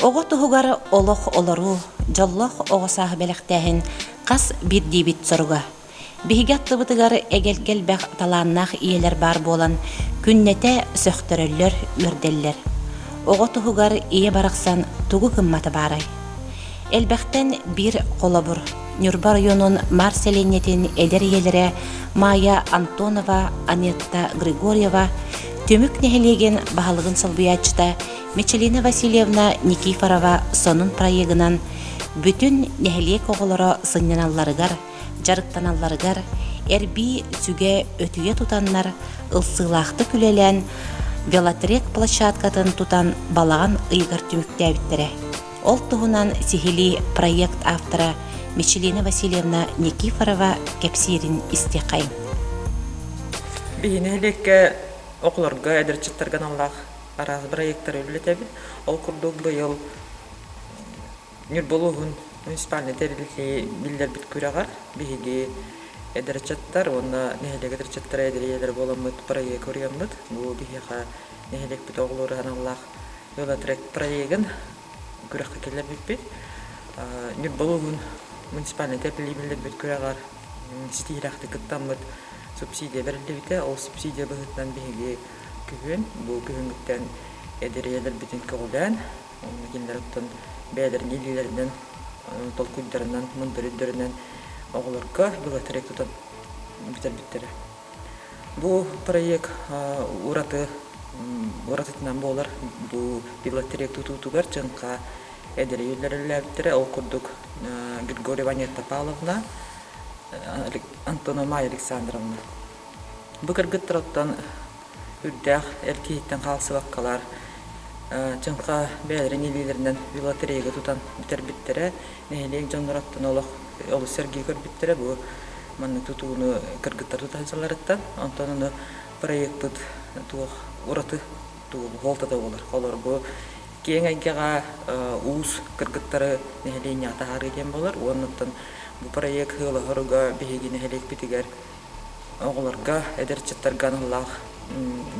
Оҕо туһугар олох олоруу, дьоллоох оҕо сааһы бэлэхтээһин хас биирдиибит соруга. Биһиги аттыбытыгар эгэлгэ элбэх талааннаах ийэлэр баар буолан, күннэтэ сөхтөрөллөр, үөрдэллэр. Оҕо туһугар ийэ барахсан тугу гыммата баарай? Элбэхтэн биир холобур, Ньурба оройуонун Маар сэлиэнньэтин эдэр ийэлэрэ Майя Антонова, Анетта Григорьева, Түмүк нэһилиэгин баһылыгын солбуйааччыта Мичилина Васильевна Никифорова сонун проегынан бүтүн нэһилиэк оҕолоро сынньаналларыгар, дьарыктаналларыгар эрбии сүгэ өтүйэ тутаннар ылсыылаахтык үлэлээн велотрек площадкатын тутан балаҕан ыйыгар түмүктээбиттэрэ. Ол туһунан сиһилии проект автора Мичилина Васильевна Никифорова кэпсиирин истиэххэйиҥ. Биһи нэһилиэккэ оҕолорго, эдэрчиттэргэ аналлаах араас бырайыактары үлэлэтэбит. Ол курдук быйыл Ньурба улууһун муниципальнай тэрилтэ биллэрбит күрэҕэр биһиги эдэр ыччаттар уонна нэһилиэк эдэр ыччаттара эдэр ийэлэр буоламмыт проект уруйаммыт. Бу биһиэхэ нэһилиэкпит оҕолоро аналлаах велотрек проегын күрэххэ киллэрбиппит. Ньурба улууһун муниципальнай тэрилтэ биллэрбит күрэҕэр ситиһиилээхтик кыттаммыт субсидия бэриллибитэ. Ол субсидия быһыытынан биһиги күһүн, бу күһүҥҥүттэн эдэр ийэлэрбитин көҕүлээн, Онно кинилэр оттон бэйэлэрин илиилэринэн, толкуйдарынан, мындыр өйдөрүнэн оҕолорго велотрек тутан бүтэрбиттэрэ. Бу проект ураты уратытынан буолар. Бу велотрек тутуутугар чыҥха эдэр ийэлэр үлэлээбиттэрэ. Ол курдук Григорьева Анетта Павловна, Антонова Майя Александровна. Бу кыргыттар оттон үрдээх эр киһиттэн хаалсыбаккалар чыҥха бэйэлэрин илиилэринэн велотрегы тутан бүтэрбиттэрэ. Нэһилиэк дьонноруттан олох олус сэргии көрбүттэрэ бу маннык тутууну кыргыттар тута сылдьалларыттан. Онтон ону проекпыт туох ураты суолтата буолар. Олор бу киэҥ эйгэҕэ уус кыргыттары нэһилиэнньэҕэ таһаарыы диэн буолар. Уонна оттон бу проект сыала-соруга биһиги нэһилиэкпитигэр оҕолорго, эдэр ыччаттарга аналлаах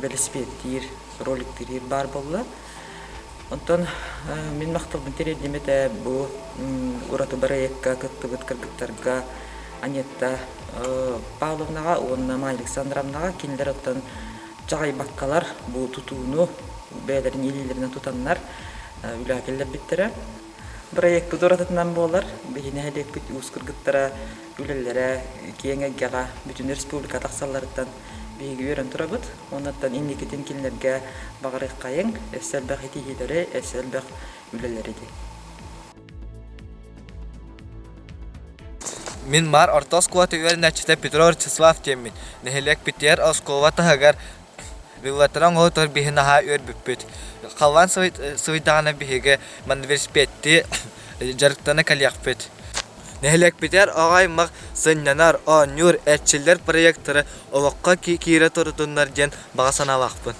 бэлисипиэттиир, роликтиир баар буолла. Онтон мин махталбын тириэрдим этэ бу ураты бырайыакка кыттыбыт кыргыттарга Анетта Павловнаҕа уонна Майя Александровнаҕа кинилэр оттон чаҕыйбаккалар бу тутууну бэйэлэрин илиилэринэн тутаннар үлэҕэ киллэрбиттэрэ. Бырайыакпыт уратытынан буолар. Биһи нэһилиэкпит уус кыргыттара үлэлэрэ киэҥ эйгэҕэ бүтүн республика тахсалларыттан биһиги үөрэн турабыт. Оннуттан инникитин кинилэргэ баҕарыаххайыҥ, өссө элбэх итиһиилэри, өссө элбэх үлэлэри диэн. Мин Маар орто оскуолата үөрэнээччитэ Петров Ростислав диэммин. Нэһилиэкпитигэр оскуола таһыгар Виллаттан оҥоһутугар биһи наһаа үөрбүппүт. Халлаан сылыйдаҕына биһиги манна велосипедтии дьарыктана кэлиэхпит. Нэһилиэкпитигэр оҕо аймах сынньанар, оонньуур, эрчиллэр проектары олоххо киирэ турдуннар диэн баҕа санаалаахпын.